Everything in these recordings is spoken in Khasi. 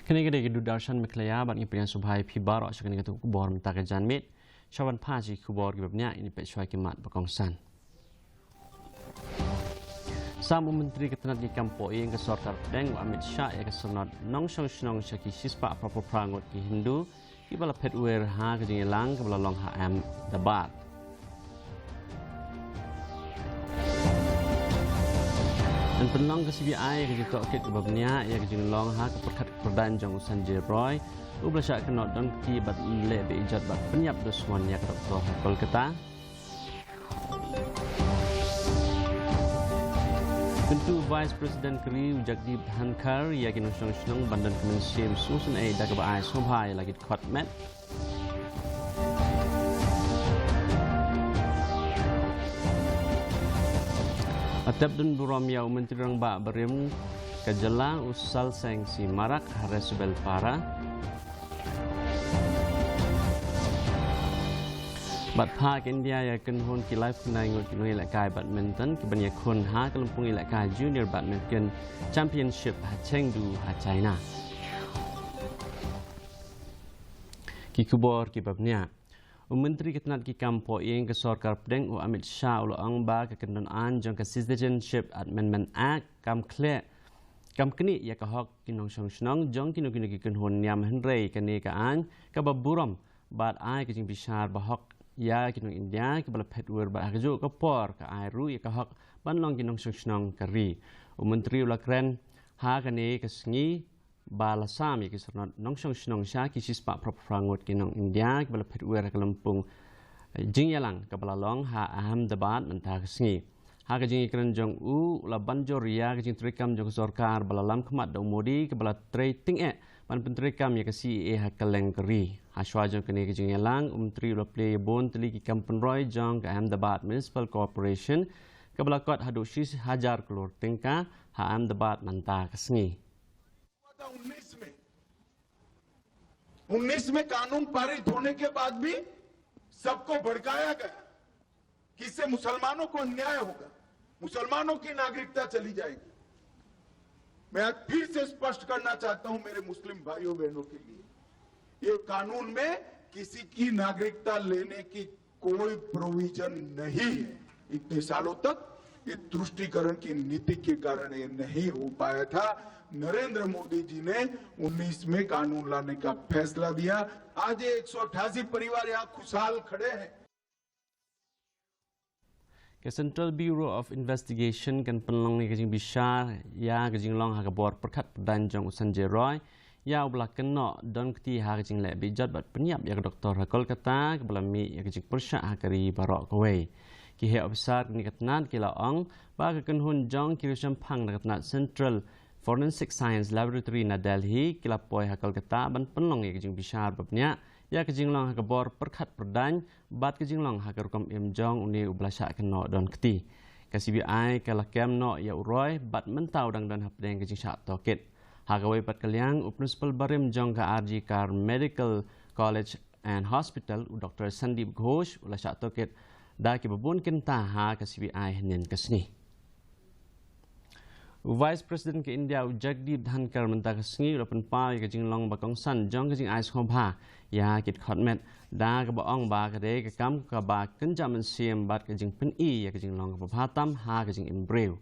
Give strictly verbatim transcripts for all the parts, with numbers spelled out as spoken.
Kane ka dei ka Doordarshan Meghalaya bad ngi pdiang sngewbha ïa phi baroh sha kane ka tu khubor mynta ka janmiet. Sha ban phai sha ki khubor kiba bniah, ngin ïa peit shuwa ki mat ba kongsan. Sam u Myntri ka tnat ki kam poh ïing ka sorkar pdeng u Amit Shah ïa ka syrnod nongshong shnong sha ki shispah phra phew phra ngut ki Hindu kiba la phet wer ha ka jingïalang kaba la long ha Ahmedabad. Yn pynlong ka C B I ïa ka jingtohkit kaba bniah ïa ka jinglong ha ka pyrkhat pyrdain jong u Sanjay Roy uba la shah kynnoh don kti bad leh beiñ jot bad pynïap dusmon ïa ka doktor ha Kolkata. Kyntu Vice President ka ri u Jagdeep Dhankhar ïa ki nongshong shnong ban don ka mynsiem sngewsynei da kaba ai sngewbha ïa la ki dkhot met. Ba tep dun burom ïa u Myntri Rangbah barim ka jylla u Salseng C Marak ha Resubelpara. Bad phah ka India ïa kynhun ki laiphew khyndai ngut ki nongïalehkai badminton kiban ïakhun ha ka lympung ïalehkai Junior Badminton Championship ha Chengdu ha China. Ki khubor kiba bniah. U Myntri ka tnat ki kam poh ïing ka sorkar pdeng u Amit Shah u la ong ba ka kyndon aiñ jong ka Citizenship Amendment Act kam khleh, kam knieh ïa ka hok ki nongshong shnong jong kino kino ki kynhun niam, hynrei kane ka aiñ kaba burom bad ai ka jingbishar ba hok ïa ki nong India kiba la phet wer bad ha kajuh ka por ka ai ruh ïa ka hok ban long ki nongshong shnong ka ri. U Myntri u la kren ha kane ka sngi ba la sam ïa ki syrnod nongshong shnong sha ki shispah phra phew phra ngut ki nong India kiba la phet wer ha ka lympung, eh, jingïalang kaba la long ha Ahmedabad mynta ka sngi. Ha ka jingïakren jong u, u la ban jur ïa ka jingtreikam jong ka sorkar ba la lam khmat da u Modi kaba la trei tyngeh ban pyntreikam ïa ka C A A ha kylleng ka ri. Ha shuwa jong kane ka jingïalang, u Myntri u la plie ïa bun tylli ki kam pynroi jong ka Ahmedabad Municipal Corporation kaba la kot haduh shi hajar klur tyngka ha Ahmedabad mynta ka sngi. उन्नीस में, उन्नीस में कानून पारित होने के बाद भी सबको भड़काया गया कि इससे मुसलमानों को अन्याय होगा, मुसलमानों की नागरिकता चली जाएगी। मैं आज फिर से स्पष्ट करना चाहता हूं मेरे मुस्लिम भाइयों बहनों के लिए, ये कानून में किसी की नागरिकता लेने की कोई प्रोविजन नहीं है। इतने सालों तक ये तुष्टिकरण की नीति के कारण ये नहीं हो पाया था। नरेंद्र मोदी जी ने उन्नीस में कानून लाने का फैसला दिया। आज ये एक सौ अट्ठासी परिवार यहाँ खुशहाल खड़े हैं। Ka Central Bureau of Investigation kan pynlong ïa ka jingbishar ïa ka jinglong ha ka bor pyrkhat pyrdain jong u Sanjay Roy ïa uba la kynnoh don kti ha ka jingleh beiñ jot bad pynïap ïa ka doktor ha Kolkata kaba la mih ïa ka jingpyrshah ha ka ri baroh kawei. Ki heh ophisar kane ka tnat ki la ong ba ka kynhun jong ki riew shemphang na ka tnat Central Forensic Science Laboratory na Delhi ki la poi ha Kolkata ban pynlong ïa ka jingbishar ba bniah ïa ka jinglong ha ka bor pyrkhat pyrdain bad ka jinglong ha ka rukom im jong une uba la shah kynnoh don kti. Ka C B I ka la kem noh ïa u Roy bad mynta u dang don hapdeng ka jingshah tohkit. Ha kawei pat ka liang, u Principal barim jong ka R G Kar Medical College and Hospital, u Doctor Sandeep Ghosh, u la shah tohkit da kiba bun kynta ha ka C B I hynnin ka sngi. U Vice President ka India u Jagdeep Dhankhar mynta ka sngi u la pynpaw ïa ka jinglong ba kongsan jong ka jingai sngewbha ïa ki dkhot met da kaba ong ba ka dei ka kam kaba kynja mynsiem bad ka jingpyni ïa ka jinglong kaba bha tam ha ka jingim briew.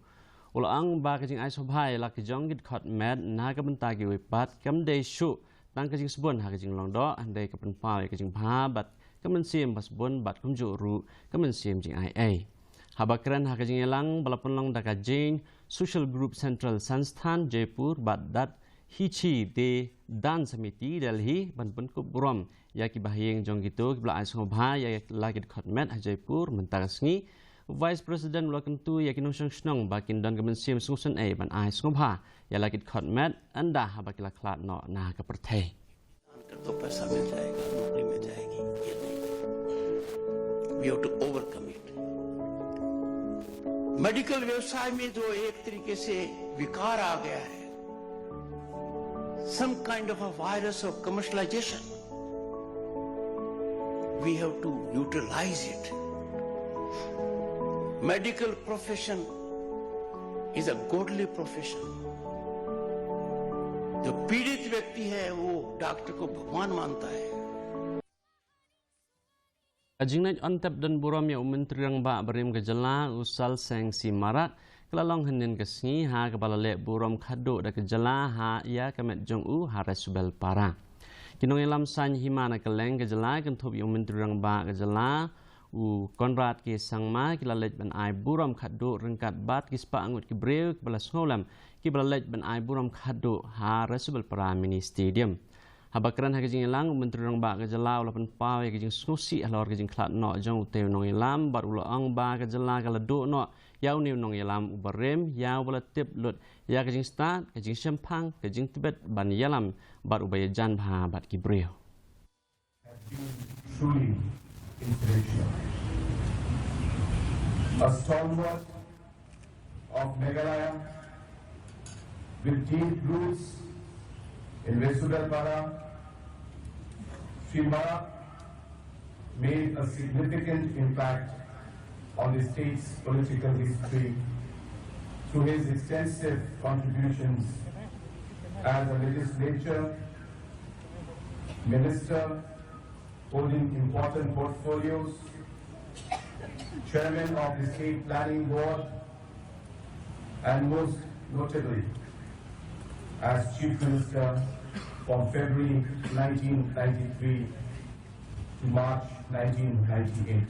U la ong ba ka jingai sngewbha ïa la ka jong ki dkhot met na ka bynta kiwei pat kam dei shuh tang ka jingsbun ha ka jinglong doh, hynrei ka pynpaw ïa ka jingbha bad ka mynsiem ba sbun bad kumjuh ruh ka mynsiem jingai ei. Haba kren ha ka jingïalang ba la pynlong da ka Jain Social Group Central Sansthan Jaipur bad Datta Hichi De Daan Samiti Delhi ban pynkup burom ïa ki bahaïing jong kito kiba la ai sngewbha ïa la ki dkhot met ha Jaipur mynta ka sngi, u Vice President u la kyntu ïa ki nongshong shnong ba kin don ka mynsiem sngewsynei ban ai sngewbha ïa la ki dkhot met ynda haba ki la khlad noh na ka pyrthei. कर दो, पैसा मिल जाएगा, नौकरी मिल जाएगी, ये नहीं। We have to overcome it. मेडिकल व्यवसाय में जो एक तरीके से विकार आ गया है, some kind of a virus of commercialization, we have to neutralize it. Medical profession is a godly profession. जो पीड़ित व्यक्ति है, वो डॉक्टर को भगवान मानता है। Ka jingleit on tep don burom ïa u Myntri Rangbah barim ka jylla u Sal Seng C Marak ka la long hynnin ka sngi ha kaba la leh burom khadduh da ka jylla ha ïa ka met jong u ha Resubelpara. Ki nongïalam saiñ hima na kylleng ka jylla kynthup ïa u Myntri Rangbah ka jylla u Conrad K Sangma ki la leit ban ai burom khadduh ryngkat bad ki spah ngut ki briew kiba la sngewlem kiba la leit ban ai burom khadduh ha Resubelpara Mini Stadium. Haba kren ha ka jingïalang u Myntri Rangbah ka jylla u la pynpaw ïa ka jingsngewsih halor ka jingkhlad noh jong utei u nongïalam bad u la ong ba ka jylla ka la duh noh ïa une u nongïalam uba rim ïa uba la tip lut ïa ka jingstad, ka jingshemphang, ka jingtbit ban ïalam bad uba ïajan bha bad ki briew. Truly inspirational. A stalwart of Meghalaya with deep roots in Resubelpara, Shri Marak made a significant impact on the state's political history through his extensive contributions as a legislature, minister, holding important portfolios, chairman of the State Planning Board, and most notably as Chief Minister from February nineteen ninety-three to March nineteen ninety-eight.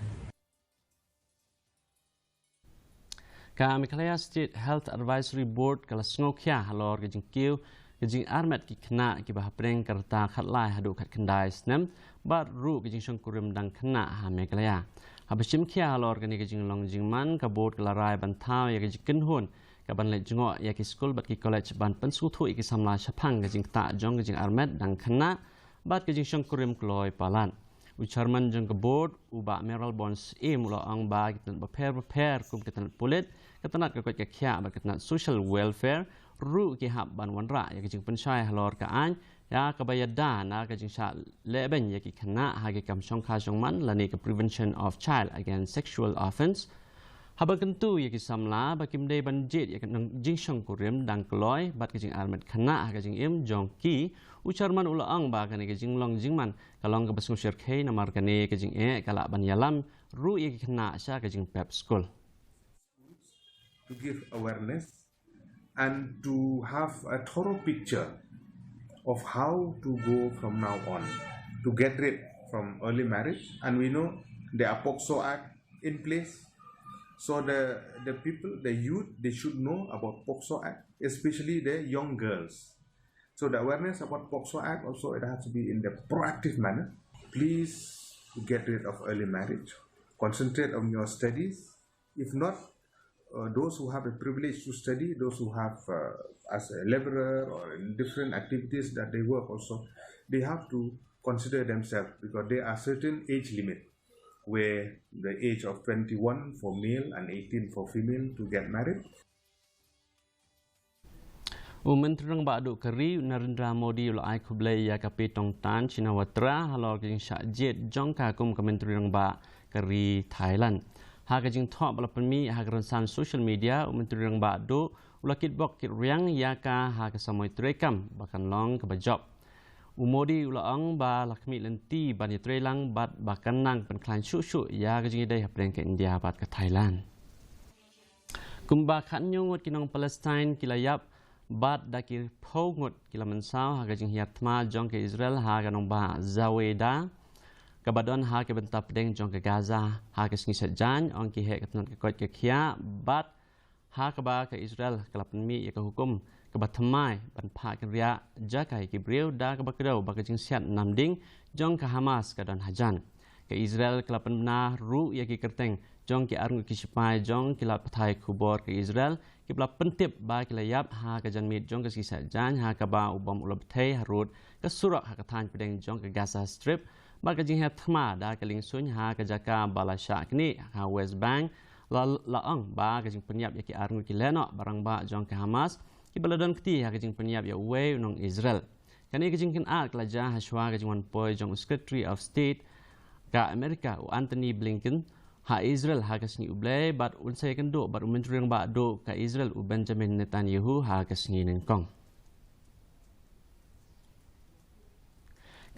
Ka Meghalaya State Health Advisory Board ka la sngewkhia halor ka jingkiew ka jingarmet ki khynnah kiba hapdeng ka rta khatlai haduh khatkhyndai snem bad ruh ka jingshongkurim dang khynnah ha Meghalaya. Haba shim khia halor kane ka jinglong jingman ka board ka la rai ban thaw ïa ka jingkynhun ka ban leit jngoh ïa ki skul bad ki college ban pynsngewthuh ïa ki samla shaphang ka jingktah jong ka jingarmet dang khynnah bad ka jingshongkurim kloi palat. U chairman jong ka board u Bah Mayralborn Syiem u la ong ba ki tnat bapher bapher kum ka tnat pulit, ka tnat ka koit ka khiah bad ka tnat social welfare ruh ki hap ban wanrah ïa ka jingpynshai halor ka aiñ ïa kaba ïada na ka jingshah lehbeiñ ïa ki khynnah ha ki kam shongkha shongman lane ka Prevention of Child Against Sexual Offence. Haba kyntu ïa ki samla ba kim dei ban jied ïa ka nang jingshongkurim dang kloi bad ka jingarmet khynnah ha ka jingim jong ki, u chairman u la ong ba kane ka jinglong jingman ka long kaba sngewsyrkhei namar kane ka jingeh ka lah ban ïalam ruh ïa ki khynnah sha ka jingpep skul. To give awareness and to have a thorough picture of how to go from now on to get rid from early marriage. And we know there are POCSO Act in place. So the, the people, the youth, they should know about POCSO Act, especially the young girls. So the awareness about POCSO Act also, it has to be in the proactive manner. Please get rid of early marriage. Concentrate on your studies. If not, uh, those who have a privilege to study, those who have, uh, as a laborer or in different activities that they work also, they have to consider themselves because there are certain age limit where the age of twenty-one for male and eighteen for female to get married. U Myntri Rangbah Duh ka ri u Narendra Modi u la ai khublei ïa ka Paetongtarn Shinawatra halor ka jingshah jied jong ka kum ka Myntri Rangbah ka ri Thailand. Ha ka jingthoh ba la pynmih ha ka rynsan social media, u Myntri Rangbah Duh u la kitbok kitriang ïa ka ha ka samoi treikam ba kan long kaba jop. U Modi u la ong ba la khmih lynti ban ïatreilang bad ba kan nang pynkhlaiñ shuh shuh ïa ka jingïadei hapdeng ka India bad ka Thailand. Kumba khathynñiew ngut ki nong Palestine ki la ïap bad da ki phew ngut ki la mynsaw ha ka jinghiar thma jong ka Israel ha ka nongbah Zaweida kaba don ha ka bynta pdeng jong ka Gaza ha ka sngi Saitjaiñ, ong ki heh ka tnat ka koit ka khiah bad ha kaba ka Israel ka la pynmih ïa ka hukum kaba thymmai ban phah kynriah jaka ïa ki briew da kaba kdew ba ka jingsiat namding jong ka Hamas ka don hajan. Ka Israel ka la pynbna ruh ïa ki kyrteng jong ki arngut ki shipai jong ki lad pathai khubor ka Israel kiba la pyntip ba ki la ïap ha ka janmiet jong ka sngi Saitjaiñ ha kaba u bom u la bthei harud ka surok ha ka thaiñ pdeng jong ka Gaza Strip bad ka jinghiar thma da ka liengsuiñ ha ka jaka ba la shah knieh ha West Bank. La, la ong ba ka jingpynïap ïa ki arngut ki lehnoh ba rangbah jong ka Hamas kiba la don kti ha ka jingpynïap ïa uwei u nong Israel. Kane ka jingkynad ka la jia hashwa ka jingwan poi jong u Secretary of State ka Amerika u Antony Blinken ha Israel ha ka sngi U Blei bad un sa ïakynduh bad u Myntri Rangbah Duh ka Israel u Benjamin Netanyahu ha ka sngi nyngkong.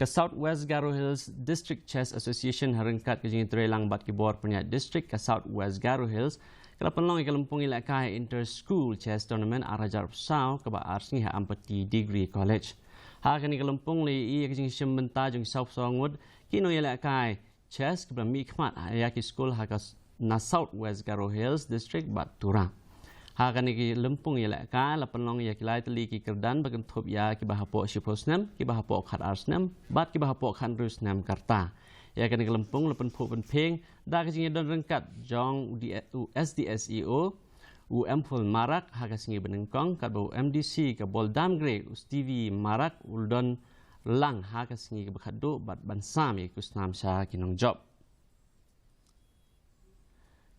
Ka South West Garo Hills District Chess Association ha ryngkat ka jingïatreilang bad ki bor pynïaid district ka South West Garo Hills ka la pynlong ïa ka lympung ïalehkai Inter School Chess Tournament ar hajar arphew saw kaba ar sngi ha Ampati Degree College. Ha kane ka lympung la ïohi ïa ka jingshim bynta jong ki saw phew saw ngut ki nongïalehkai chess kiba la mihkhmat ïa ki skul ha ka s-, na South West Garo Hills District bad Tura. Ha kane ka lympung ïalehkai la pynlong ïa ki lai tylli ki kyrdan ba kynthup ïa kiba hapoh shiphew snem, kiba hapoh khatar snem bad kiba hapoh khathynriew snem ka rta. Ïa kane ka lympung la pynphuh pynphieng da ka jingïadon ryngkat jong u D-, u S D S E O, u Empul Marak ha ka sngi banyngkong, katba u M D C ka Boldam Grey u Stevie Marak u la don lang ha ka sngi kaba khatduh bad ban sam ïa ki khusnam sha ki nongjop.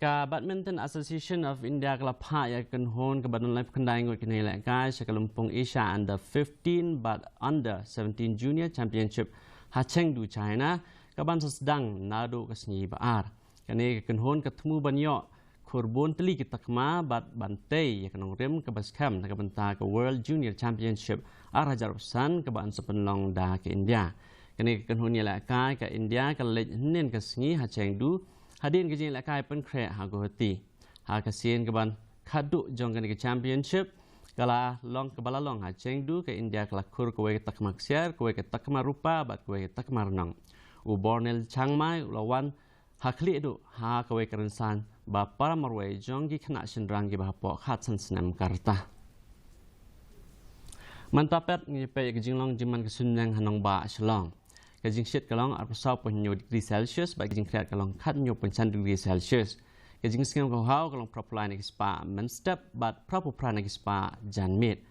Ka Badminton Association of India ka la phah ïa ka kynhun kaba don laiphew khyndai ngut ki nongïalehkai sha ka lympung Asia Under fifteen bad Under seventeen Junior Championship ha Chengdu, China, kaban sa sdang naduh ka sngi ba ar. Kane ka kynhun ka thmu ban ïoh khur bun tylli ki takma bad ban tei ïa ka nongrim kaba skhem na ka bynta ka World Junior Championship ar hajar arphew san kaba yn sa pynlong da ka India. Kane ka kynhun ïalehkai ka India ka la leit hynnin ka sngi ha Chengdu hadien ka jingïalehkai pynkhreh ha Guwahati. Ha ka sien kaban khatduh jong kane ka championship ka la long, kaba la long ha Chengdu, ka India ka la khur kawei ka takma ksiar, kawei ka takma rupa bad kawei ka takma rnong. U Bornel Changmai u la wan ha khlieh duh ha kawei ka rynsan ba para marwei jong ki khynnah shynrang kiba hapoh khatsan snem ka rta. Mynta pat ngin ïa peit ïa ka jinglong jingman ka suiñbneng ha nongbah Shillong. Ka jingshit ka long arphew saw point hynñiew degree Celsius bad ka jingkhriat ka long khathynñiew point san degree Celsius. Ka jingsngew ka haw ka long phraphew lai na ki spah mynstep bad phraphew phra na ki spah janmiet.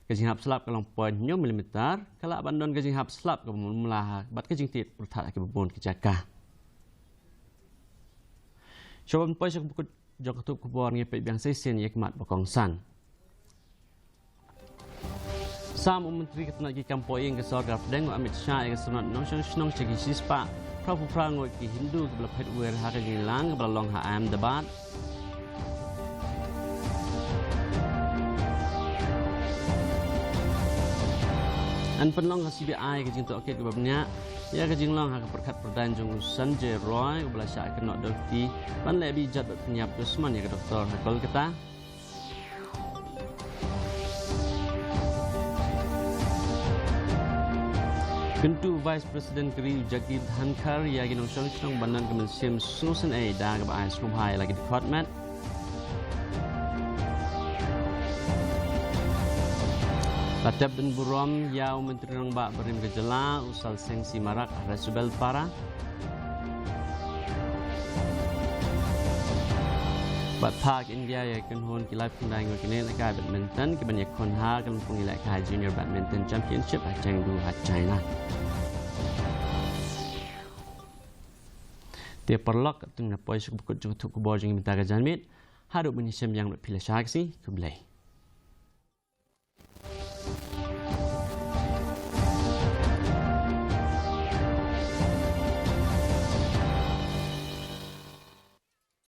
Ka jinghap slap ka long point hynñiew millimeter, ka lah ban don ka jinghap slap kaba mlumla bad ka jingtied pyrthat ha kiba bun ki jaka. Shuwa ban poi sha ka bakut jong ka tup khubor, ngin ïa peit biang sa shisien ïa ki mat ba kongsan. Sam u Myntri ka tnat ki kam poh ïing ka Sorkar Pdeng u Amit Shah ïa ka Synod Nongshong Shnong sha ki shispah phraphew phra ngut ki Hindu kiba la phet wir ha ka jingïalang kaba la long ha Ahmedabad. Yn pynlong ha C B I ka jingtohkit kaba bniah ïa ka jinglong ha ka pyrkhat pyrdain jong u Sanjay Roy uba la shah kynnoh da u kti ban leh beit jait bad pynïap dusmon ïa ka doktor ha Kolkata. Kyntu Vice President ka ri u Jagdeep Dhankhar ïa ki nongshong shnong ban don ka mynsiem sngewsynei da kaba ai sngewbha ïa la ki dkhot met. La tep don burom ïa u Myntri Rangbah barim ka jylla u Sal Singh C Marak ha Resubelpara. Bad phah ka India ïa ka kynhun ki laiphew khyndai ngut ki nongïalehkai badminton kiban ïakhun ha ka lympung ïalehkai Junior Badminton Championship ha Chengdu ha China. Te paralok, katto ngi poi sha ka bakut jong ka tup khubor jong ngi mynta ka janmiet. Haduh ban ïashem biang bad phi lashai, khublei.